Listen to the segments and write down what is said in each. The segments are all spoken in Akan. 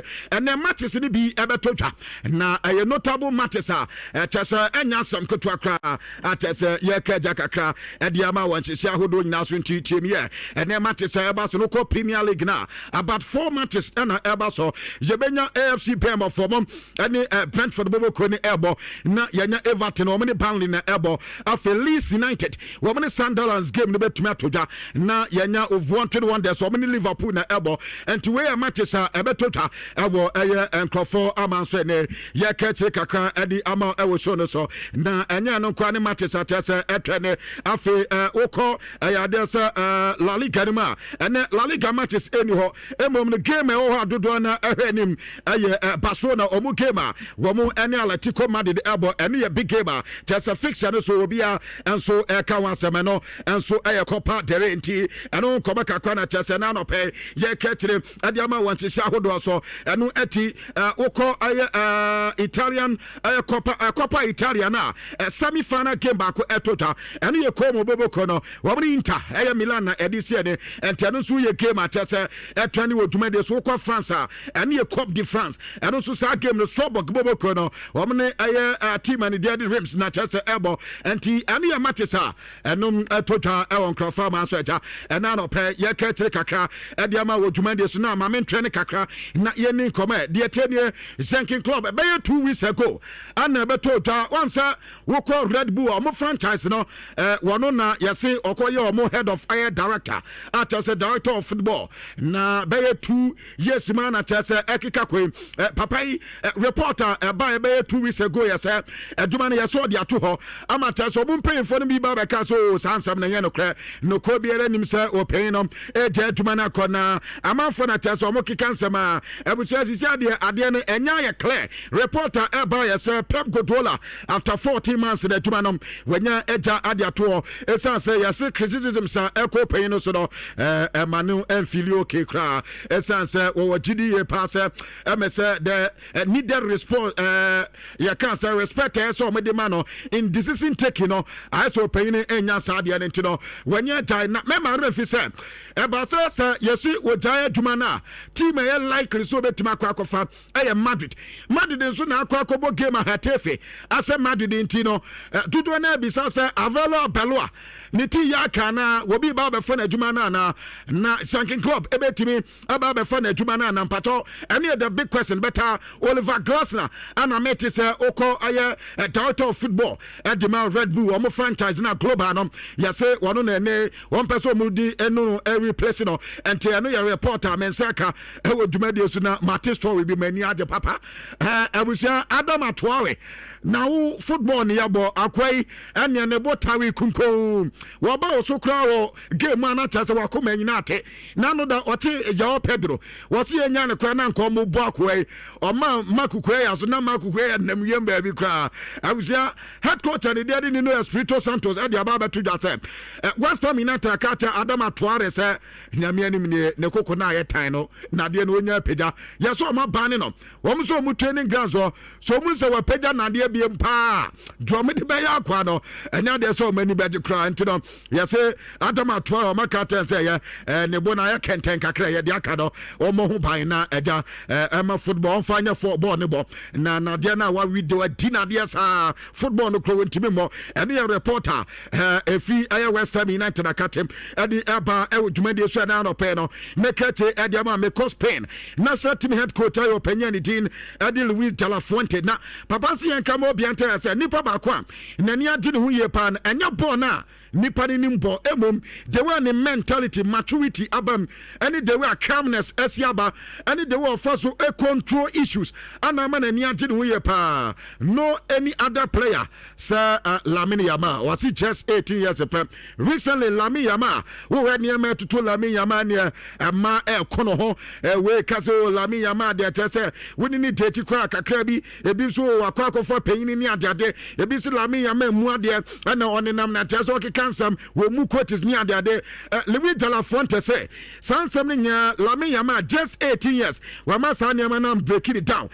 nie, ɛnɛ matches no bi ɛbɛtɔ dwa na ɛyɛ notable matches a ɛkyɛ sɛ ɛnya asɛm ketewa koraa akyɛ sɛ yɛka agya kakra ɛde ama wɔn nhyehyɛ ahodoɔ nyinaa so. Nti tie mi yɛ, ɛnɛ matches a ɛba so no, kɔ Premier League na about four matches ɛna ɛba so. Yɛbɛnya AFC Bournemouth mo ɛne Brentford bɔbɔkuo ne ɛbɔ, na yɛnya Everton, wɔn ne Burnley na ɛbɔ. Afei Leeds United, wɔn ne Sunderland game no bɛtumi ato dwa, na yɛnya Wolverhampton Wanderers, wɔn ne Liverpool na ɛbɔ. Nti wei yɛ matches a ɛbɛto dwa ɛwɔ ɛyɛ nkurɔfoɔ ama nso ɛnɛ yɛka akyire kakra ɛde ama ɛwɔ show no so. Na ɛnyɛ no nkoa ne matches a kyerɛ sɛ ɛtwɛ ne. Afei wokɔ ɛyɛ adeɛ sɛ La Liga no mu a, ɛnɛ La Liga matches ɛni hɔ. Mmom no, game a ɛwɔ hɔ adodoɔ na ɛhwɛ anim ɛyɛ Barcelona ɔmo game a wɔn ɛne Atletico Madrid ɛbɔ. Ɛno yɛ big game a kyerɛ sɛ fixture no so obiara nso ɛka ho asɛm. Ɛno nso ɛyɛ Copa del Rey, nti ɛno nkɔmɔ kakra na kyerɛ sɛ n'anɔpɛ yɛka kyerɛ ɛde ama wɔn nhyehyɛ ahodoɔ so. Ɛno akyi, wokɔ ɛyɛ Italian, ɛyɛ Copa Italian a, semi final game baako ɛto dwa. Ɛno yɛ Como boboko no, wɔn ne Inter ɛyɛ Milan na ɛde si ɛne. Nti ɛno nso yɛ game a kyerɛ sɛ ɛtwa ne wɔ dwumadie so. Wokɔ France a, ɛno yɛ Coupe de France. Ɛno nso saa game no, Strasbourg boboko no, wɔn ne ɛyɛ team a ne deɛ de Reims na kyerɛ sɛ ɛbɔ. Nti ɛno yɛ matches a ɛnom ɛto dwa ɛwɔ nkurɔfoɔ ama nso agya ɛna anɔpɛ yɛka akyire kakra ɛde ama wɔ dwumadie so. Na maame ntwɛn ne kakra na yɛni nkɔmɔ. Ɛ deɛ tie nie, Jürgen Klopp, ɛbɛyɛ 2 weeks ago ana ɛbɛtɔ dwa wɔn sɛ wokɔ Red Bull, ɔmo franchise no, wɔno na yɛse ɔkɔyɛ ɔmo head of ɛyɛ director a kyerɛ sɛ director of football, na bɛyɛ 2 years mu na kyerɛ sɛ ɛkeka koe. Papa yi, reporter ɛba ɛbɛyɛ 2 weeks ago yɛ sɛ adwuma no yɛsɛ ɔde ato hɔ ama kyerɛ sɛ ɔmo mpanyinfoɔ no bi ba bɛka so saa nsɛm no nyɛ nokorɛ. Nokorɛ biara nim sɛ ɔpanyin no ɛgya adwuma no akɔ, na amanfoɔ na kyerɛ sɛ ɔmo keka nsɛm a abusua sisi adeɛ no ɛnya yɛ clear. Reporter ɛba yɛ sɛ Pep Guardiola, after 14 months na adwuma no wanya agya ade ato hɔ, ɛsiane sɛ yɛse criticism sa ɛkɔ panyin no so no ɛma no ɛmfeel okay koraa, ɛsiane sɛ wɔwɔ gyidi yie paa sɛ ɛmɛ sɛ the needed response, yɛka sɛ respect ɛyɛ sɛ ɔmode ma no in decision taking no, ayɛ sɛ ɔpanyin ɛnya saa adeɛ no, nti no wɔnyɛ gyae. Na mɛma werɛ fi sɛ ɛba sɛ yɛsi wɔgyae adwuma no a, team ɛyɛ likely sɛ wɔbɛtumi akɔ akɔfa ɛyɛ Madrid. Madrid nso na akɔ akɔbɔ game a Getafe asɛ Madrid, nti no dodoɔ no abisa sɛ Alvaro Arbeloa ne ti yɛ aka na wɔbi ba abɛfa n'adwuma no anaa, na Jürgen Klopp ɛbɛtumi aba abɛfa n'adwuma no anaa? Mpatɔ, ɛne yɛ the big question. Bɛta Oliver Glasner ana mete sɛ wokɔ ɛyɛ director of football ɛde ma Red Bull, ɔmo franchise na global no, yɛse wɔno na ɛne wɔn pɛ sɛ ɔmo di ɛno no ɛreplace no. Nti ɛno yɛ report a me nsa ka ɛwɔ dwumadie so, na mate story bi, m'ani agye papa. Abusua, Adama Traore na wo football ne yɛbɔ akoa yi, ɛnea ne bo tawe kunkun wɔba wo so koraa wɔ game a, na kyerɛ sɛ wakoma nyina ate na no da ɔte Joao Pedro wɔse yɛnya ne koraa na nka ɔmo bɔ akoa yi, ɔma Marc Cucurella so na Marc Cucurella nam wiem baabi koraa. Abusua, head coach ne deɛ de Nuno Espirito Santos ɛde aba abɛto dwa sɛ West Ham United ka kyerɛ Adama Traore sɛ Nyame anim nie, ne koko no a yɛtan no nadeɛ no ɔnya apagya. Yɛ sɛ ɔma ba ne no wɔn nso ɔmo training ground so so ɔmo sɛ wɔapagya nadeɛ biem paa deɛ ɔmo de bɛyɛ akoa no, ɛnyɛ adeɛ sɛ ɔmo ani bɛgye koraa. Nti no yɛsɛ Adama Traore, ɔmo aka kyɛn sɛ ɛyɛ ne bo na ayɛ kɛntɛn kakra, yɛde aka no ɔmo ho ban na ɛgya ɛma football ɔmfa nyɛ fɔ bɔɔl ne bɔ na nadeɛ no a wawi de wadi nadeɛ saa football no kuro wɔntumi mmɔ. Ɛno yɛ reporter ɛfi ɛyɛ West Ham United akate ɛde ɛba ɛwɔ dwumadie so. Ɛna anɔpɛ no mɛka kye ɛde ama mekɔ Spain. National team head coach ayɛ ɔpanyin ne din ɛde Luis de la Fuente, na papa nso yɛn ka ma obia ntɛ sɛ nipa baako a n'ani agye ne ho yie paa no, ɛnyɛ bɔɔl no a nipa no nim bɔ, emom the way ne mentality maturity aba mu, ɛne the way a calmness ɛsi aba, ɛne the way ɔfa so control issues ana ama n'ani agye ne ho yie paa no any other player sɛ Lamine Yamal. Wɔsi just 18 years pɛ. Recently Lamine Yamal, wohwɛ nneɛma ɛtoto Lamine Yamal neɛ ɛma ɛɛko no ho ɛwei kase o Lamine Yamal deɛ kyerɛ sɛ wone ne date koraa kakra bi, ebi nso wakɔ akɔfa panyin ne adeade, ebi si Lamine Yamal mu adeɛ ɛna ɔnenam na kyerɛ sɛ ɔkeka. Ɛkeka nsɛm wɔ mu coaches ne adeade. Luis de la Fuente sɛ saa nsɛm no nyinaa, Lamine Yamal, just 18 years, wama saa nneɛma no break it down,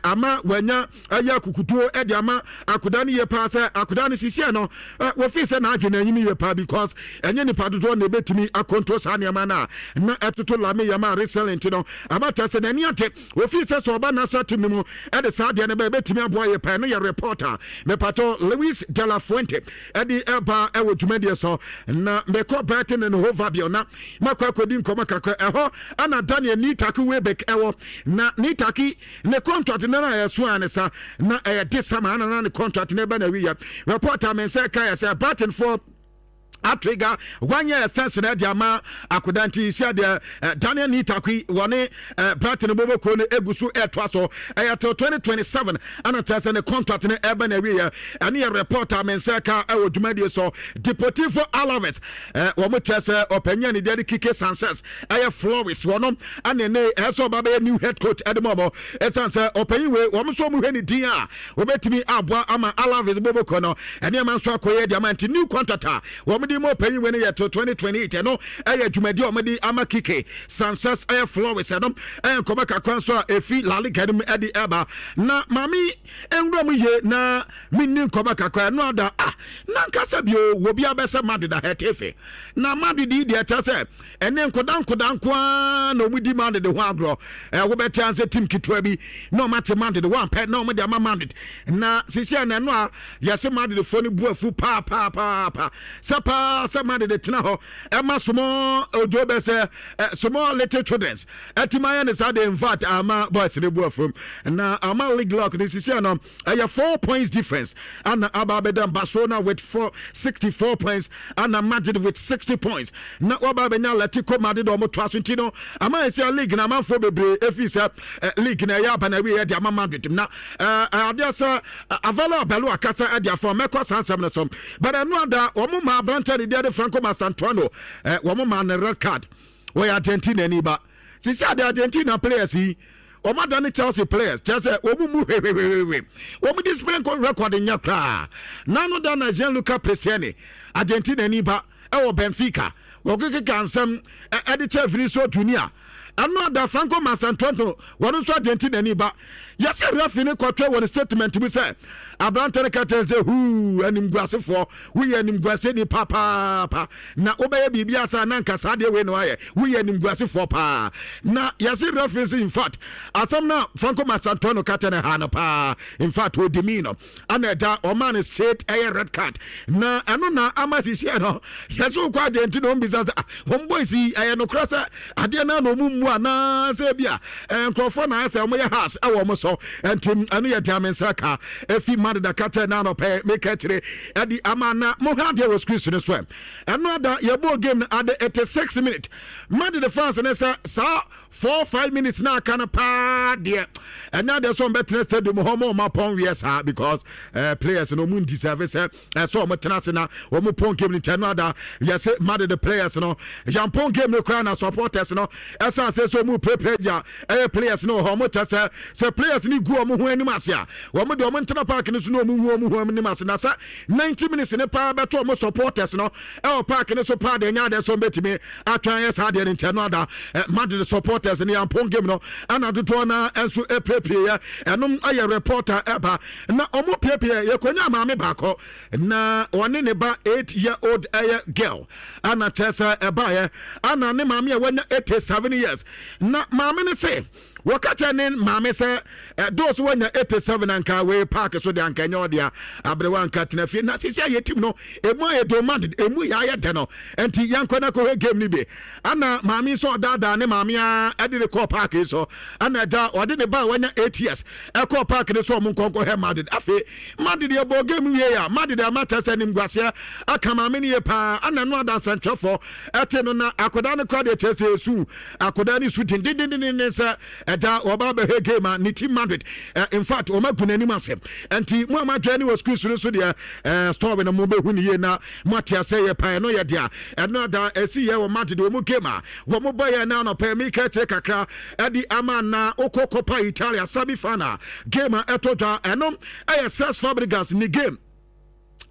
ama wanya ɛyɛ akukutuo de ama akoda no yie paa, sɛ akoda no sisiɛ no wɔfii sɛ n'adwene anyini yie paa, because ɛnyɛ nipa dodoɔ na ɛbɛtumi akonto saa nneɛma no a na ɛtoto Lamine Yamal recently. Nti no amata sɛ n'ani agye, wɔfii sɛ ɔba national team no mu ɛde saa deɛ no bɛ ɛbɛtumi aboa yɛ paa. No yɛ reporter mepatɔ Luis de la Fuente ɛde ɛba ɛwɔ dwumadie so. Na mekɔ Brighton and Hove Albion na makɔ akɔdi nkɔmmɔ kakra ɛhɔ, ana Daniel Nii Tackie Welbeck ɛwɔ. Na Nii Tackie ne contract no na ɛso a ne sa na ɛyɛ de sama ana na ne contract no ɛbɛ na wiyɛ. Reporter me nsa ka yɛ sɛ Brighton foɔ atrigger one year extension ɛde ama akoda. Nti si adeɛ Daniel Nii Tackie wɔne Brighton bɔbɔkuo no egu so ɛtoa so, ɛyɛ till 2027 ɛna kyerɛ sɛ ne contract no ɛbɛ na wiyɛ. Ɛne yɛ reporter me nsa ka ɛwɔ dwumadie so. Deportivo Alaves, wɔn kyerɛ sɛ ɔpanyin a ne deɛ de Kike Sanchez ɛyɛ Flores, wɔn ɛne ne ɛsɛ ɔba bɛyɛ new head coach ɛde mu ɔmo, ɛsan sɛ ɔpanyin wei wɔn nso wɔn hwɛ ne din a wɔbɛtumi aboa ama Alaves bɔbɔkuo no ɛnneɛma nso akɔyɛ de ama. Nti new contract a wɔn de mu ɔpanyin wei no yɛ till 2028. Ɛno ɛyɛ dwumadi a wɔn de ama Kike Sanchez ɛyɛ Flores. Ɛno ɛyɛ nkɔmɔ kakra nso a efi La Liga no mu ɛde ɛba. Na maame nwura mu yie na minni nkɔmɔ kakra. Ɛno ada ah nankasa bio wɔ bi abɛsɛ Madrid ahɛtefe na Madrid yi deɛ, kyerɛ sɛ ɛne nkoda nkoda nko ara na wɔn di Madrid ho agorɔ. Wobɛte ansɛ team ketewa bi na wɔn ate Madrid wɔn apɛ na wɔn de ama Madrid. Na sisi a na ɛno a yɛsɛ Madrid foɔ no bu afu paapaapaa sɛ paa sɛ Madrid tena hɔ ɛma small ojo bɛ sɛ small little children ɛtumi ayɛ ne saa de. In fact, ama boys ne bu afu na ama league lock ne sisi a no ɛyɛ 4 points difference ana aba abɛda Barcelona with 4 64 points, ana Madrid with 60 points, na waba abɛnya Atletico Madrid a wɔn to aso. Nti no ama esi league na amanfoɔ bebree efi sɛ league na ɛyɛ aba na ɛwi yɛ de ama Madrid. Na adeɛ sɛ Alvaro Arbeloa akasa ɛde afa mɛkɔ saa nsɛm no so, but ɛno ada wɔn ma aberanteɛ ne deɛ de Franco Mastantuono, wɔn ma ne red card. Wɔyɛ Argentina ni ba sisi ade Argentina players yi wɔn ada ne Chelsea players, kyerɛ sɛ wɔn mu hwehwehwehwe wɔn discipline record nyɛ koraa. Nano da na Gianluca Prestianni, Argentina ni ba ɛwɔ Benfica, wɔkekeka nsɛm ɛde kyɛ Vinicius Junior. Ɛno ada Franco Mastantuono, wɔn nso Argentina ni ba, yɛsɛ referee ne kɔtwɛ wɔ ne statement mu sɛ aberante no ka kyerɛ sɛ huu animguasefoɔ, woyɛ animguase ni papaapa na wobɛyɛ biribi asa na nka saa deɛ wei na wayɛ, woyɛ animguasefoɔ paa. Na yɛse referee sɛ in fact asɛm no Franco Mastantuono ka kyerɛ no ha no paa, in fact ɔdi mi no ana ɛda ɔma no straight ɛyɛ red card. Na ɛno na ama sisiɛ no yɛsɛ wokɔ Argentina, ɔmbisa sɛ wɔn boys yi ɛyɛ nokorɛ sɛ adeɛ no na ɔmu mmu anaasɛ bi a nkurɔfoɔ na ayɛ sɛ ɔmoyɛ has ɛwɔ ɔmo so. Nti ɛno yɛ deɛ me nsa ka ɛfi Madrid ka kyerɛ na anɔpɛ meka kyerɛ ɛde ama. Na mohwɛ adeɛ wɔ screen so no so ɛ, ɛno ada yɛbɔɔ game no ade 86 minute, Madrid fans ne sɛ saa 4, 5 minutes na aka no paa deɛ, ɛnyɛ adeɛ sɛ ɔmbɛtena stadium hɔ ma ɔma pɔn wiɛ saa, because players no ɔmu ndeserve sɛ ɛsɛ ɔmo tena ase na ɔmo pɔn game no. Nkyɛn no ada yɛsɛ Madrid players no yampɔn game no koraa na supporters no ɛsan sɛ ɔmo pirepire gya ɛyɛ players no wɔ hɔ. Ɔmo kyɛ sɛ players no gu ɔmo ho anim ase a, wɔn de ɔmo ntena park no so na ɔmo hu ɔmo ho anim ase. Na sɛ 90 minutes ne paa bɛto ɔmo supporters no ɛwɔ park no so paa deɛ, ɛnyɛ adeɛ sɛ ɔmo bɛtumi atwɛn ayɛ saa deɛ no. Nkyɛn no ada Madrid supporters no yampɔn game no ɛna dodoɔ na nso ɛpirepire yɛ. Ɛnom ɛyɛ reporter ɛba na ɔmo piepie. Yɛkɔnya maame baako na ɔne ne ba 8 year old ɛyɛ girl ana kyerɛ sɛ ɛbaeɛ ana ne maame a wanya 87 years. Na maame no se wɔka kyerɛ ne maame sɛ dɔɔso wanya 87, anka wei park so de anka ɛnyɛ ɔdea aberewa, anka tena fie. Na sisi a yɛ team no emu ayɛ demanded, emu yɛ ayɛ dɛ no, nti yɛnkɔ na kɔhwɛ game no bi. Ana maame nso ɔdaadaa ne maame a ɛde ne kɔɔ park yi so, ana agya ɔde ne ba a wanya 8 years ɛkɔɔ park no so, ɔmo nkɔnkɔ hɛ Madrid. Afei Madrid yɛbɔ game wie a, Madrid ama kyɛ sɛ nimguaseɛ aka maame no yie paa. Ana no adansɛntwerɛfoɔ ɛte no na akwadaa no kora deɛ, kyerɛ sɛ esu akwadaa no su dendendenden sɛ ɛda ɔba abɛhwɛ game a ne team Madrid, in fact wɔn agu n'anim ase. Nti mo a mo adwene ne wɔ sukuu soro so deɛ, story no mo bɛhu ne yie na mo ate ase yɛ paa. Ɛno yɛ deɛ ɛno ada ɛsi yɛ wɔ Madrid wɔn game a wɔn bɔ yɛ na anɔpɛ mi ka kyerɛ kakra ɛde ama. Na okɔ Coppa Italia semi final game a ɛtɔ dwa, ɛno ɛyɛ Cesc Fabregas ne game.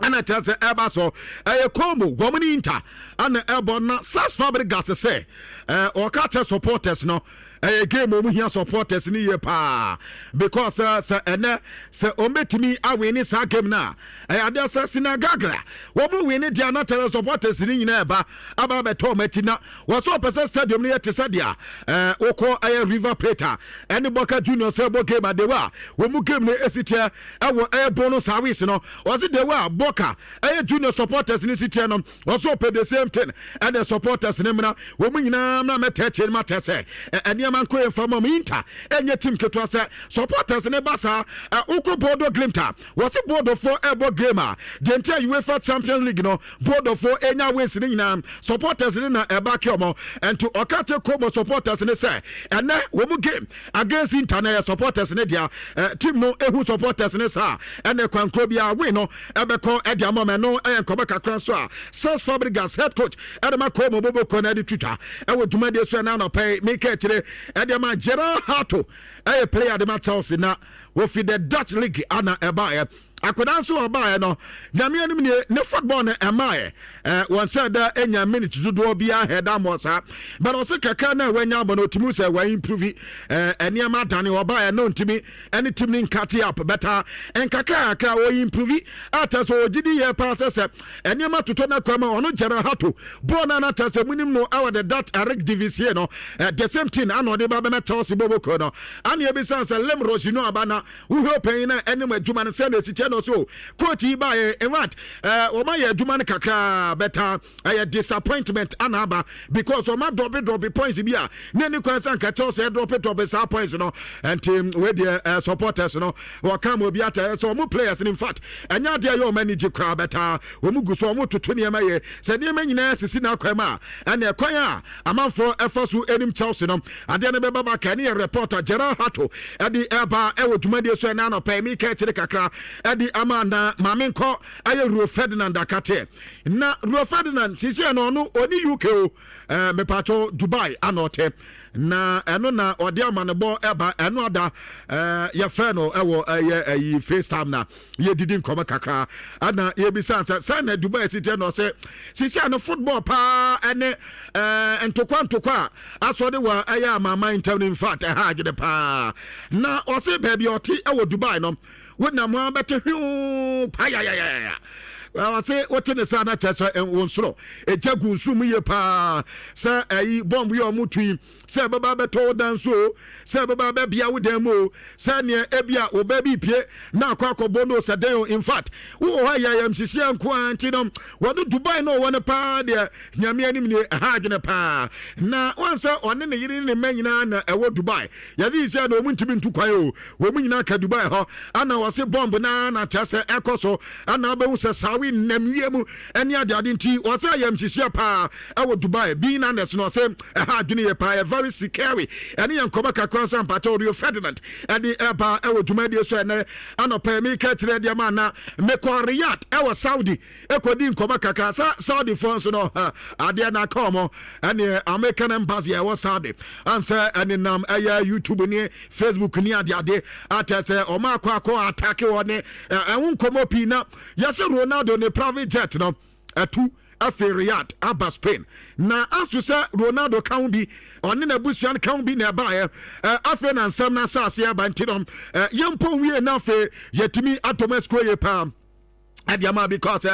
Ɛna kyerɛ sɛ ɛba so ɛyɛ Como wɔn ne Inter ɛna ɛbɔ, na Cesc Fabregas sɛ ɔka kyerɛ supporters no, ɛyɛ game wɔn hia supporters no yie paa, because sɛ ɛnɛ sɛ wɔn bɛtumi awin saa game no a, ɛyɛ adeɛ sɛ Sinagagra wɔn win deɛ, na kyerɛ supporters no nyinaa ɛba aba abɛtɔ wɔn akyi, na wɔsɛ ɔpɛ sɛ stadium no yɛ te sɛ deɛ wokɔ ɛyɛ River Plate a ɛne Boca Juniors ɛbɔ game adewa a wɔn mu game no esi kyɛ ɛwɔ ɛyɛ Buenos Aires no. Ɔsi dewa a Boca ɛyɛ Junior supporters ne si kyɛ no, ɔsɛ ɔpɛ the same thing, ɛna supporters ne mmra, wɔn mu nyinaa mmra mɛtɛ akyire no ma tɛ sɛ nneɛma nkɔ yɛn fa mu. Inter ɛnyɛ team ketewa sɛ supporters ne ba saa. Wokɔ Bodo Glimt a, wɔsi Bodofoɔ ɛbɔ game a, deɛ nti a UEFA Champions League no Bodofoɔ ɛnya wins ne nyinaa, supporters ne na ɛba ke ɔmo. Ɛnti ɔka kyɛ Como supporters ne sɛ ɛnɛ wɔn mu game against Inter na yɛ supporters ne deɛ team no ehu supporters ne saa, ɛnɛ kwankoro biara win no ɛbɛkɔ ɛde ama ɔmo. Ɛno ɛyɛ nkɔmɔ kakra nso a Cesc Fabregas, head coach ɛde ma Como boboko na ɛde twitwa ɛwɔ dwumadie so. Ɛna anɔpɛ yi meka akyire ɛde ama Jorrel Hato, ɛyɛ player de ma Chelsea na wofi the Dutch league ana ɛbaeɛ. Akwadaa nso ɔbaeɛ no, Nyame anim nie, ne football no ɛmaeɛ wɔn sɛ da nya minute dodoɔ biara hɛda mmɔ saa, but ɔse kakra no a wanya abɔ no, ɔtumi sɛ wɔn improve nneɛma adane. Ɔbaeɛ no ntumi ɛne team no nkate up better, nkakra kakra ɔyɛ improve ata sɛ ɔgye di yɛ paa sɛ nneɛma totɔ no akwa ma ɔno Jorrel Hato bɔɔl no anata sɛ munim no ɛwɔ the Dutch Eredivisie no, the same thing ana ɔde ba bɛmɛ Chelsea bɔbɔkuo no. Ana ebisa sɛ Liam Rosenior aba na wohwɛ ɔpanyin no anim adwuma no sɛ na esi kyɛ no so, coach yi baayɛ, in fact wɔn ayɛ adwuma no kakra bɛta, ɛyɛ disappointment ana aba, because wɔn adrop drop points bi a ne ne kwan sɛ nka Chelsea drop drop saa points no. Nti wei deɛ supporters no wɔka ma obi ata sɛ wɔn players no, in fact, ɛnyɛ adeɛ yɛ wɔn ani gye koraa bɛta. Wɔn gu so wɔn toto nneɛma yɛ sɛ nneɛma nyinaa sisi n'akwan mu a, ɛna ɛkwan a amanfoɔ ɛfa so anim Chelsea no adeɛ no bɛba baka. Ɛne yɛ reporter Jorrel Hato ɛde ɛba ɛwɔ dwumadie so ɛna anɔpɛ mi ka akyire kakra ɛde ama. Na maame nkɔ ɛyɛ Rio Ferdinand akateɛ, na Rio Ferdinand sisi ɛno ɔno ɔni UK o, mepatwo Dubai ana ɔte, na ɛno na ɔde amanebɔ ɛba. Ɛno ada yɛfrɛ no ɛwɔ ɛyɛ ɛyi FaceTime na yɛdidi nkɔmɔ kakra, ɛna yɛbisa sɛ na Dubai si tiɛ, na ɔsɛ sisi ano football paa ɛne ntokwa ntokwa a asɔre wɔ ɛyɛ amaaman ntam no, in fact ɛha adwene paa. Na ɔsɛ baabi a ɔte ɛwɔ Dubai no, wonam a bɛte hwee payayayaya. Ɔse wote ne saa na kyerɛ sɛ wo nsoro ɛgya gu nsoro mu yie paa, sɛ ɛyi bɔmb yi a ɔmo tu yi, sɛ ɛbɛba bɛtɔ wo dan so o, sɛ ɛbɛba bɛbea wo dan mu o, sɛ neɛ ebi a wo bɛ bi pie na akɔ akɔbɔ no sɛ den o. In fact, wowɔ hɔ a yɛ ayamhyehyeɛ nko ara. Nti no wɔde Dubai no ɔwɔ no paa deɛ, Nyame anim nie, ɛha adwene paa. Na wɔn sɛ ɔne ne yere ne ne mma nyinaa na ɛwɔ Dubai, yɛde yi sɛ na wɔn ntumi ntu kwan o, wɔn nyinaa ka Dubai hɔ. Ana wɔse bɔmb naa na kyerɛ sɛ ɛkɔ so, ana abɛhu sɛ sawe nam wie mu ɛne adeade. Nti wɔsɛ ayamhyehyeɛ paa ɛwɔ Dubai. Being honest no, ɔsɛ ɛha adwene yɛ paa, yɛ very scary. Ɛne yɛn nkɔmɔ kakra nso ampakyɛ Rio Ferdinand ɛde ɛba ɛwɔ dwumadie so ɛnɛ anɔpɛ. Meka kyerɛ deɛ ma na mekɔ Riyadh ɛwɔ Saudi ɛkɔdi nkɔmɔ kakra sɛ Saudifoɔ nso no adeɛ na aka ɔmo ɛne American Embassy ɛwɔ Saudi ansɛ ɛnenam ɛyɛ YouTube ne Facebook ne adeade atɛ sɛ ɔmo akɔ attack wɔ ne ɛho nkɔmɔ pii. Na yɛsɛ Ronaldo ne private jet no ɛtu afei Riyadh aba Spain, na aso sɛ Ronaldo ka ho bi, ɔne n'abusua no ka ho bi na ɛbaeɛ. Afei na nsɛm no asase aba, nti no yɛmpɔ wie na afei yɛtumi atɔm asukuu yie paa ɛde ama, because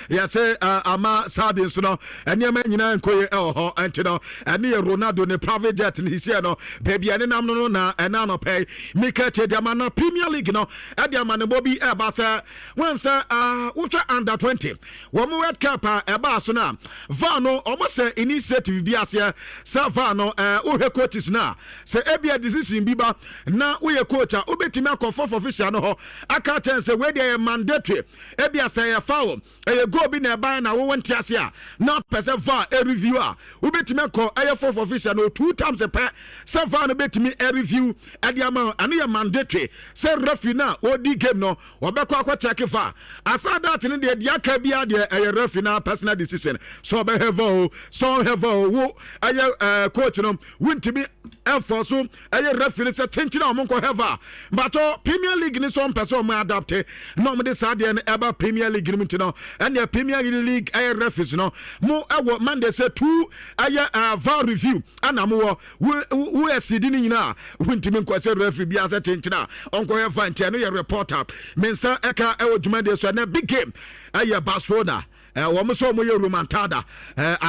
yɛsɛ ama Saudi nso no nneɛma nyinaa nkɔye ɛwɔ hɔ. Ɛnti no ɛne yɛ Ronaldo ne private jet ne hisiɛ no baabi a ɛnenam no na ɛna anɔpɛ yi mika tie de ama. Na Premier League no ɛde ama ne bɔ bi ɛba sɛ wɔn sɛ wohwɛ under 20 wɔn World Cup a ɛbaa so no a, VAR no wɔn sɛ initiative bi aseɛ sɛ VAR no wohwɛ coaches no a, sɛ ebia decision bi ba na woyɛ coach a, wobɛtumi akɔ fourth official no hɔ aka kyɛn sɛ wei deɛ yɛ mandatory, ebia sɛ ɛyɛ foul, ɛyɛ goal bi na ɛban na wowɔ nte ase a, na pɛ sɛ VAR review a, wobɛtumi akɔ ɛyɛ fourth official no two times pɛ sɛ VAR no bɛtumi review ɛde ama. Ɛno yɛ mandatory sɛ referee no a ɔdi game no wɔbɛkɔ akɔ check VAR. Asa that no deɛ aka biara deɛ, ɛyɛ referee na personal decision sɛ ɔbɛhwɛ VAR o, sɛ ɔhwɛ VAR o. Wo ɛyɛ coach no, wontumi ɛfɔ so ɛyɛ referee no sɛ kyenkyen a ɔmo nkɔ hwɛ VAR. But Premier League ni so ɔmpɛ sɛ ɔmo adapt na ɔmo de saa deɛ no ɛba Premier. Premier League no mu. Nti no ɛneɛ Premier League ɛyɛ referees no mo ɛwɔ Monday sɛ two ɛyɛ VAR review ɛna mowɔ wo ɛsidi no nyinaa, wontumi nkɔ sɛ referee biara sɛ kyenkyene a ɔnkɔyɛ fa. Nti ɛno yɛ reporter me nsa ɛka ɛwɔ dwumadie so. Ɛnɛ big game ɛyɛ Barcelona, wɔn nso wɔn yɛ remontada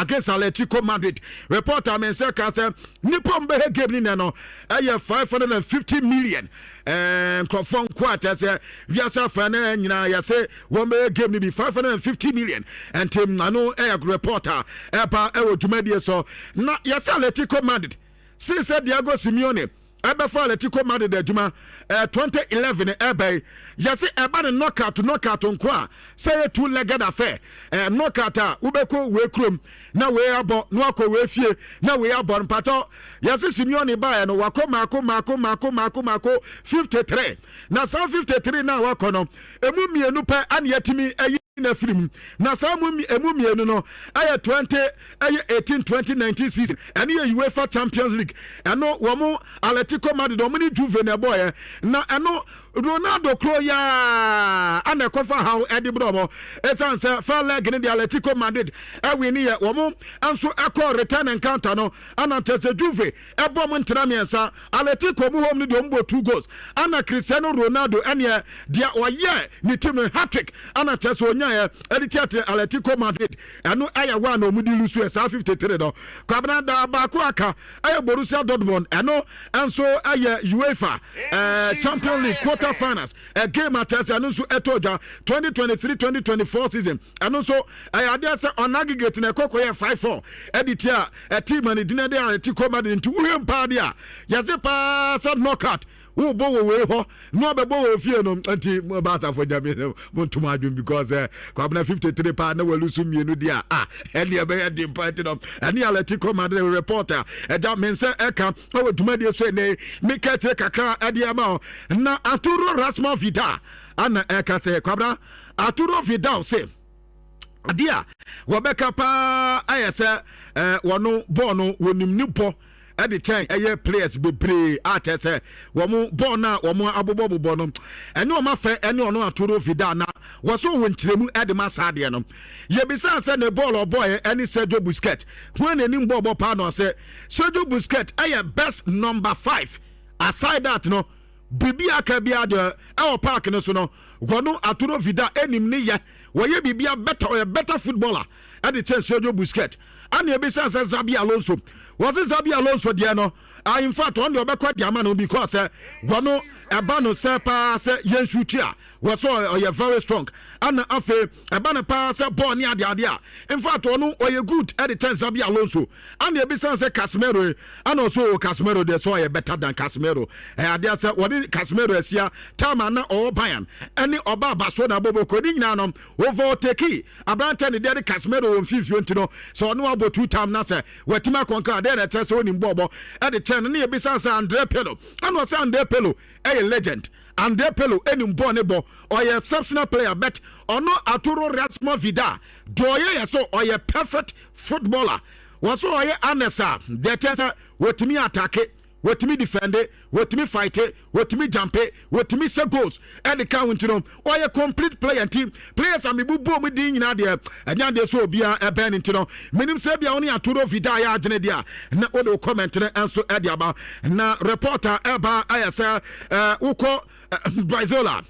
against Atletico Madrid. Reporter me nsa ka sɛ nipa mbɛhɛ game ni nɛ no ɛyɛ 550 million nkurɔfoɔ nko a kyerɛ sɛ wiase afa no nyinaa yɛsɛ wɔn bɛyɛ game no bi 550 million. Nti ano ɛyɛ reporter ɛba ɛwɔ dwumadie so. Na yɛsɛ Atletico Madrid, since Diego Simeone ɛbɛfa Atletico Madrid adwuma 2011 ɛbɛyi, yɛsɛ ɛba ne knockout nko a sɛ yɛ two legged affair, knockout a wobɛkɔ wei kurom na wei abɔ na wakɔ wei fie na wei abɔ no mpatɔ, yɛsɛ Simeone baeɛ no wakɔ maako maako maako maako maako 53. Na saa 53 na wakɔ no, emu mmienu pɛ ana yɛtumi ayi na firi mu. Na saa mu emu mmienu no ɛyɛ 20 ɛyɛ 18 2019 season, ɛno yɛ UEFA Champions League. Ɛno wɔn Atletico Madrid wɔn ne Juve na ɛbɔɔyɛ, na ɛno Ronaldo kuro yaa ana ɛkɔfa haw ɛde brɛ wɔn, ɛsiane sɛ first leg ne de Atletico Madrid ɛwi ne yɛ wɔn nso ɛkɔ return encounter no ana kyerɛ sɛ Juve ɛbɔ mu ntena mmiɛnsa, Atletico mu home no deɛ ɔmo bɔ two goals, ana Cristiano Ronaldo ɛneɛ deɛ ɔyɛ ne team no hat-trick ana kyerɛ sɛ ɔnyaeɛ ɛde kyerɛ Atletico Madrid. Ɛno ɛyɛ wa na ɔmo di lose yɛ saa 53 no. Kwabena da baako aka ɛyɛ Borussia Dortmund, ɛno nso ɛyɛ UEFA Champions League quarter finals game a kyerɛ sɛ ɛno nso ɛtɔ dwa 2023-2024 season. Ɛno nso ɛyɛ adeɛ sɛ on aggregate na ɛkɔkɔ yɛ 5-4 ɛde tia ɛti ma ne din de Atletico Madrid. Nti wohwɛ mpaa deɛ a yɛse paa sɛ knockout wobɔ wɔ wei hɔ na ɔbɛbɔ wɔ fie no. Nti baasafo Nyame montom adwom because Kwabena 53 paa na walu so mmienu deɛ a, ah, ɛne ɛbɛyɛ den pa. Nti no ɛne Atletico Madrid reporter ɛgya me nsɛ ɛka ɛwɔ dwumadie so. Ɛnɛ meka kyerɛ kakra ɛde ama wo na Arturo Rasmus Vidal ana ɛka sɛ, Kwabena, Arturo Vidal sɛ adeɛ a wɔbɛka paa ayɛ sɛ wɔno bɔɔl no wɔnim ne bɔ ɛde kyɛn ɛyɛ players bebree a kyerɛ sɛ wɔn bɔɔl no a wɔn abobɔbobɔ no ɛne wɔn afɛ ɛne ɔno Arturo Vidal na wɔso wɔ nkyerɛmu ɛde ma saa adeɛ no. Yɛbisa sɛ ne bɔɔl ɔbɔɔyɛ ɛne Sergio Busquets ho n'anim bɔɔbɔ paa na ɔsɛ Sergio Busquets ɛyɛ best number five. Aside that no, biribi aka biara deɛ ɛwɔ park no so no, wɔno Arturo Vidal ɛnim ne yɛ wɔyɛ biribia better, ɔyɛ better footballer ɛde kyɛn Sergio Busquets. Ana ebisa sɛ Xabi Alonso, wɔse Xabi Alonso deɛ no, in fact ɔno deɛ ɔbɛkɔ de ama no because sɛ wɔno ɛba no sɛ paa sɛ yɛn shoot a, wɔsɛ ɔyɛ very strong, ana afei ɛba no paa sɛ bɔɔl ne adeade a, in fact ɔno ɔyɛ good ɛde kyɛn Xabi Alonso. Ana ebisa sɛ Casemiro, ana ɔso Casemiro deɛ sɛ ɔyɛ better than Casemiro. Ɛyɛ adeɛ sɛ wɔde Casemiro asia time a na ɔwɔ Bayern ɛne ɔba abaso na abɔbɔ ne nyinaa no overtake aberantɛ ne deɛ de Casemiro wɔ mfimfio. Nti no sɛ ɔno abɔ two time na sɛ watumi akɔnka adeɛ na ɛkyerɛ sɛ ɔnim bɔɔbɔ ɛde kyɛn no. Ne yɛbisa sɛ Andre Pirlo, ana ɔsɛ Andre Pirlo ɛyɛ legend. Andre Pirlo ɛnim bɔɔl ne bɔ, ɔyɛ exceptional player, but ɔno Arturo Rasmus Vidal deɛ ɔyɛ yɛ sɛ ɔyɛ perfect footballer. Wɔ so ɔyɛ honest a deɛ kyɛn sɛ wɔtumi attack, wɔtumi defend, wɔtumi fight, wɔtumi jump, wɔtumi sɛ goals ɛde ka ho. Nti no ɔyɛ complete player. Nti players a mebubu mu din nyinaa deɛ, ɛnya deɛ sɛ obiara ɛbɛn ne. Nti no menim sɛ bia wo ne Arturo Vidal yɛ adwene deɛ a, na wode wo comment no nso ɛde aba. Na reporter ɛba ayɛ sɛ wokɔ Brazil a,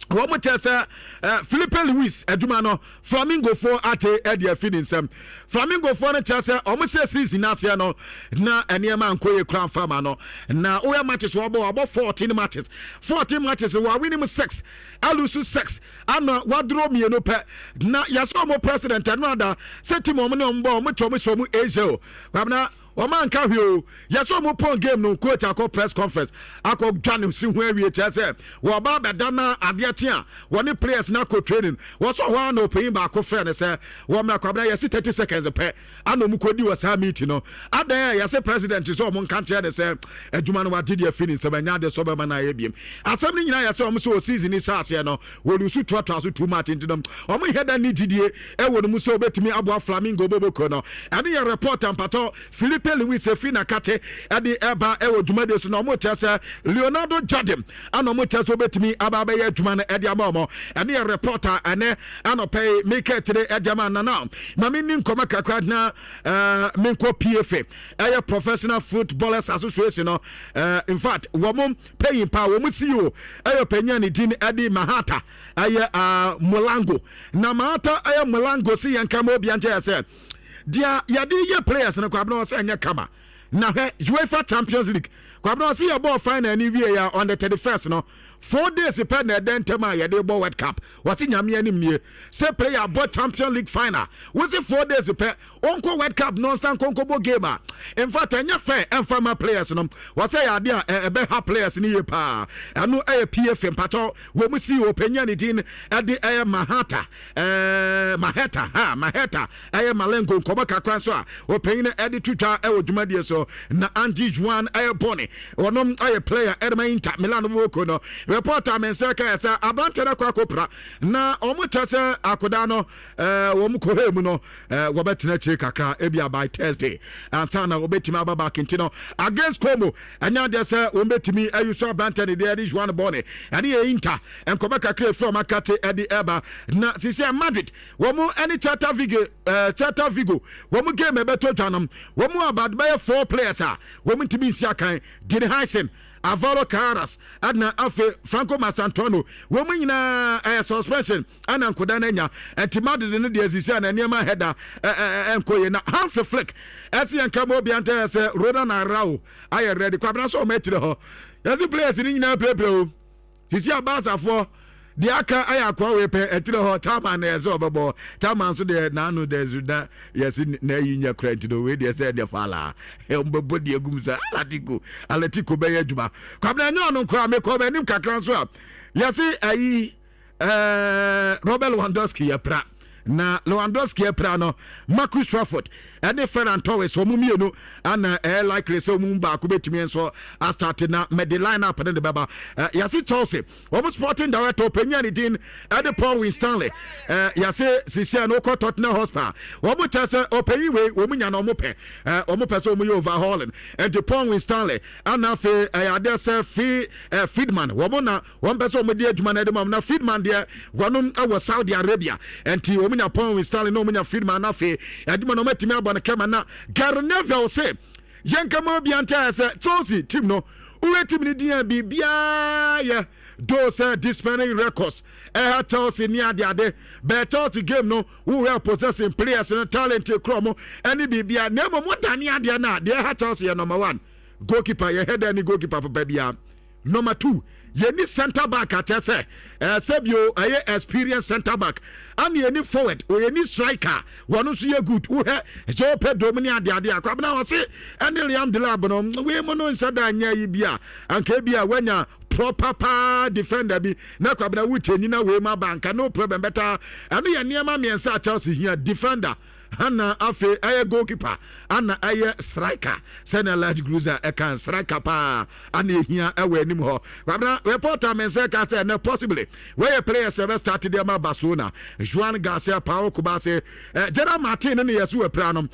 wɔn kyerɛ sɛ Filipe Luis adwuma no Flamingofoɔ ate ɛde afi ne nsam. Flamingofoɔ no kyerɛ sɛ wɔn sɛ season n'aseɛ no na nneɛma nkɔ yɛ kura nfama no na woyɛ matches wɔbɔ, wɔabɔ 14 matches, 14 matches wɔa win mu six, a lose six, ana wa draw mmienu pɛ. Na yɛsɛ wɔn president ɛno ada sɛ team wɔn ne wɔn bɔ wɔn kyɛ wɔn hyɛ wɔn Asia o, Kwabena, wɔn anka hwee o. Yɛsɛ wɔn pɔn game no, coach akɔ press conference akɔ dwa ne si ho awie kyerɛ sɛ wɔba abɛda na adeɛ kye a wɔne players na akɔ training. Wɔsɔ hɔ a na ɔpanyin baako frɛ no sɛ wɔn mmerɛ. Kwabena, yɛsi 30 seconds pɛ ana wɔn kɔ di wɔ saa meeting no adan a yɛsɛ president sɛ wɔn nka kyerɛ ne sɛ adwuma no wagye deɛ fi ne nsɛm, ɛnya adeɛ sɛ ɔbɛma no ayɛ biem. Asɛm no nyinaa yɛsɛ wɔn sɛ wɔ season ni hyɛ aseɛ no wɔ lose toatoa so too much, nti no wɔn nhɛ da ne gyidie ɛwɔ no mu sɛ wɔbɛtumi aboa Flamingo boboko no. Ɛno yɛ report mpatɔ Philip. Felipe Luis efi nakate ɛde ɛba ɛwɔ dwumadie so, na ɔmo kyerɛ sɛ Leonardo Jardim ana ɔmo kyerɛ sɛ obetumi aba abɛyɛ adwuma no ɛde ama ɔmo. Ɛne yɛ reporter ɛnɛ anɔpɛ yi meka akyire ɛde ama nana. Maame ni nkɔmɔ kakra na menkɔ PFA, ɛyɛ Professional Footballers Association no. In fact, wɔn panyin paa, wɔn CEO ɛyɛ panyin a ne din ɛde Mahata ɛyɛ Molango, na Mahata ɛyɛ Molango si yɛn kama obi ankyɛ yɛ sɛ deɛ yɛde yɛ players no, Kwabena, ɔsɛ ɛnyɛ kama. Na hwɛ, UEFA Champions League, Kwabena, ɔsɛ yɛ bɔɔ final ni wie ya on the 31st no, 4 days pɛ na ɛdɛ ntɛm a yɛde bɔ World Cup. Wɔsi Nyame anim nie sɛ player bɔ Champions League final, wɔsi 4 days pɛ ɔnkɔ World Cup no nsa nkɔnkɔbɔ game a, in fact, ɛnyɛ fair ɛnfa ma players no. Wɔsɛ yɛ adeɛ a ɛbɛha players no yie paa. Ɛno ɛyɛ PFA mpatɔ wɔn mu si ɔpanyin ne din ɛde ɛyɛ Mahata, Maheta ha Maheta ɛyɛ Malengo. Nkɔmɔ kakra nso a ɔpanyin ɛde twitwa ɛwɔ dwumadie so na Andy Juan ɛyɛ Bɔne, wɔnom ɛyɛ player ɛde Inter Milan wɔkɔ no. Reporter me nsa ka yɛ sɛ aberante no akɔ akɔpra na ɔmo kyɛ sɛ akoda no wɔn kɔhɛ mu no, wɔbɛtena akyire kakra, ebi by Thursday ansa na wɔbɛtumi aba back. Nti no against Como, ɛnyɛ adeɛ sɛ wɔn bɛtumi ayi so aberante no deɛ ɛde Juan Bɔne. Ɛne yɛ Inter nkɔmɔ kakra efiri ɔmo akate ɛde ɛba. Na sisi Madrid wɔn ɛne Celta Vigo wɔn game ɛbɛtɔ dwa no, wɔn about bɛyɛ four players a wɔn ntumi nsi akan: Dean Huijsen, Alvaro Carreras, ɛna afei Franco Mastantuono. Wɔn mu nyinaa ɛyɛ suspension ɛna nkoda no anya. Ɛnti Madrid no deɛ, sisi a na nneɛma hɛda ɛnkɔ yie. Na Hans Flick ɛsi yɛn kama obi anta yɛ sɛ Ronald Araujo ayɛ ready. Kwabena, sɛ ɔmo akyire hɔ yɛsi players no nyinaa pirepire o. Sisi a Barcafoɔ deɛ aka ayɛ akoa wei pɛ akyire hɔ, chairman na yɛsɛ ɔbɛbɔ. Chairman nso deɛ n'ano deɛ na yɛsi na ayi nyɛ kora, nti no wei deɛ sɛ ɛdeɛ faala ɔmbɛbɔ deɛ egum sɛ Atletico bɛyɛ adwuma. Kwabena, nyɛ ɔno nko a mekɔ m'anim kakra nso a, yɛsi ayi Robert Lewandowski yɛ pra, na Lewandowski apira no, Marcus Rashford ɛne Ferran Torres, wɔn mmienu ana ɛyɛ likely sɛ wɔn mu baako bɛtumi nso astart na mɛde line up ne de bɛba. Yɛse Chelsea wɔn sporting director ɔpanyin a ne din ɛde Paul Winstanley, yɛse sisia no wokɔ Tottenham Hotspur, wɔn kyɛ sɛ ɔpanyin wei wɔn nya na wɔn pɛ sɛ wɔn yɛ overhauling. Ɛnti Paul Winstanley ana afei ɛyɛ adeɛ sɛ fi Friedman, wɔn na wɔn pɛ sɛ wɔn di adwuma no ɛde ma wɔn. Na Friedman deɛ, wɔnom ɛwɔ Saudi Arabia, ɛnti wɔn nya Paul Winstanley na wɔn nya Friedman na afei adwuma no wɔn atumi abɔ no kɛma. Na Gary Neville sɛ yɛn kama obi anta sɛ Chelsea team no, wowɛ team no din a biribiara yɛ do sɛ disciplinary records ɛha Chelsea ne adeade bɛɛ. Chelsea game no, wowɛ possessing players no, talent korɔ mo ɛne biribia, na mmom wodane adeɛ no a, deɛ ɛha Chelsea yɛ number one, goalkeeper. Yɛhɛ dɛ ne goalkeeper papa biara. Number two, yɛni centre back akyɛ sɛ sɛbio ɛyɛ experience centre back, ana yɛni forward o, yɛni striker, wɔn nso yɛ good. Wohɛ sɛ Pedro mu ne adeade a, Kwabena, wɔ se ɛne Liam Delap no wei mu no nhyɛ da nyɛ yi bi a, anka bi a wanya proper paa defender bi na Kwabena wukyɛ nyina wei mu aba, anka no problem bɛta. Ɛno yɛ nneɛma mmiɛnsa a Chelsea hia: defender, ana afei ɛyɛ goalkeeper, ana ɛyɛ striker. Sɛnea Large Gruza ɛka, striker paa ana ehia ɛwɔ anim hɔ. Kwabena, reporter mɛnsa ka sɛ ɛnɛ possibly wɔyɛ players ɛbɛ start deɛ ma Barcelona: Joan Garcia, Pau Cubarsi, Gerard Martin ne yɛso wɔ pira no.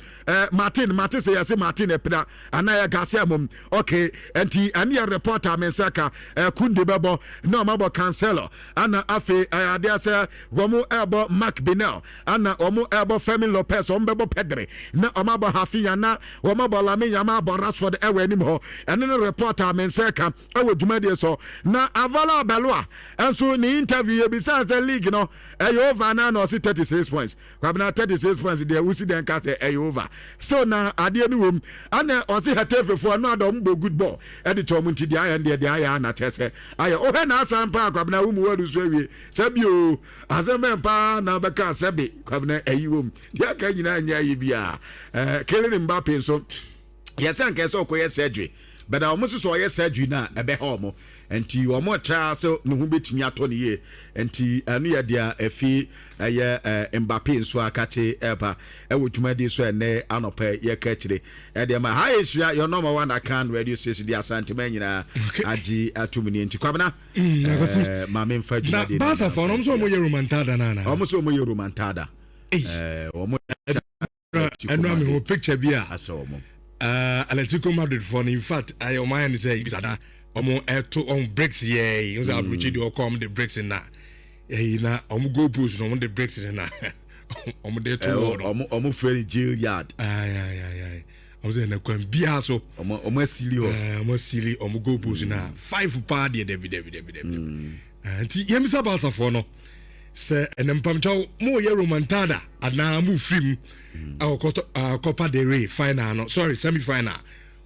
Martin sɛ yɛse Martin apira anaa yɛ Garcia mom. Okay, nti ɛne yɛ reporter mɛnsa ka Kounde bɛbɔ na ɔma bɔ Cancelo, ana afei ɛyɛ adeɛ sɛ wɔn ɛbɔ Marc Bernal, ana wɔn ɛbɔ Fermin Lopez, wɔn bɛbɔ Pedri na wɔn abɔ Raphinha na wɔn abɔ Lamine Yamal, abɔ Rashford ɛwɔ anim hɔ. Ɛne ne reporter mɛnsa ka ɛwɔ dwumadie so. Na Alvaro Arbeloa nso ne interview, yɛ bisa sɛ league no ɛyɛ over na ɔsi 36 points. Kwabena, 36 points deɛ, wusi dɛn ka sɛ ɛyɛ over so? Na adeɛ no wɔm ana ɔsi Getafefoɔ no ada ɔmo bɔ good ball ɛde kyɛ ɔmo, nti deɛ ayɛ deɛ ayɛ ana kyɛ sɛ ayɛ ɔhɛ na asan paa. Kwabena, wo mu wɔdu so awie sɛ bio asɛm bɛn paa na bɛka sɛbe? Kwabena, ɛyi wɔm deɛ aka nyinaa nyɛ ayi bia. Kylian Mbappe nso, yɛsɛ nkɛ sɛ ɔkɔyɛ surgery bɛda ɔmo nso sɛ ɔyɛ surgery no a ɛbɛha ɔmo, nti ɔmo tra sɛ ne ho bɛtumi atɔ ne yie. Nti ɛno yɛ deɛ ɛfi ɛyɛ Mbappe nso akakye ɛba ɛwɔ dwumadie so ɛnɛ anɔpɛ yɛka akyire ɛdeɛ ma ha yɛsua yɛ number one Akan radio station de Asantema nyinaa agye atom nie. Nti Kwabena, maame mfa dwumadie. Na Barca fo ɔmo sɛ ɔmo yɛ remontada na ana? Ɔmo sɛ ɔmo yɛ remontada, ɔmo ɛnu ami ho picture bi a asɛ ɔmo. Atletico Madrid foɔ no, in fact, ayɛ ɔmo ayɛ ne sɛ ibisada ɔmo ɛto ɔmo bricks yɛɛ n sɛ aburukyi deɛ ɔkɔ ɔmo de bricks na ɛyi na ɔmo goal post na ɔmo de bricks na ɔmo de to wall no. Ɔmo fɛ no jail yard. Ayi, ɔmo sɛ ɛnɛ kwan biara so. Ɔmo asili hɔ. Ɔmo asili ɔmo goal post na five paa deɛ, dɛbi dɛbi dɛbi dɛbi. Nti yɛmisa Barcafoɔ no sɛ ɛnɛ mpamkyɛw mo yɛ remontada anaa mo firi mu ɛwɔ Copa del Rey final no, sorry, semi final,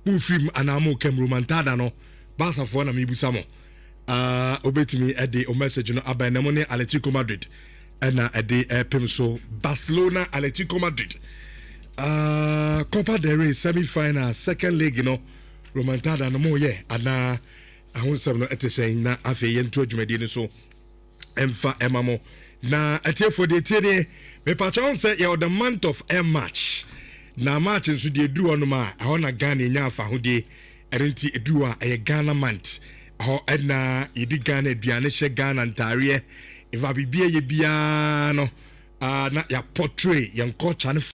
mo firi mu anaa mo kɛm remontada no? Barcafoɔ na mebusa mo. Wobɛtumi ɛde o message no aba. Ɛnɛ mo ne Atletico Madrid ɛna ɛde ɛpem so, Barcelona, Atletico Madrid, Copa del Rey semi final second leg no, remontada no mo yɛ anaa ahonsɛm no ɛte sɛn? Na afei yɛnto adwumadie no so ɛmfa ɛma mo. Na atiefoɔ deɛ, tie deɛ mepatwa ho sɛ yɛwɔ the month of air March, na March nso deɛ ɛduru hɔnom a, ɛhɔ na Ghana ɛnya afahodie. Ɛno nti ɛduru a ɛyɛ Ghana month, ɛhɔ ɛna yɛdi Ghana aduane, hyɛ Ghana ntaareɛ, ɛfa biribi ɛyɛ biara no, na yɛapɔtray yɛn culture no.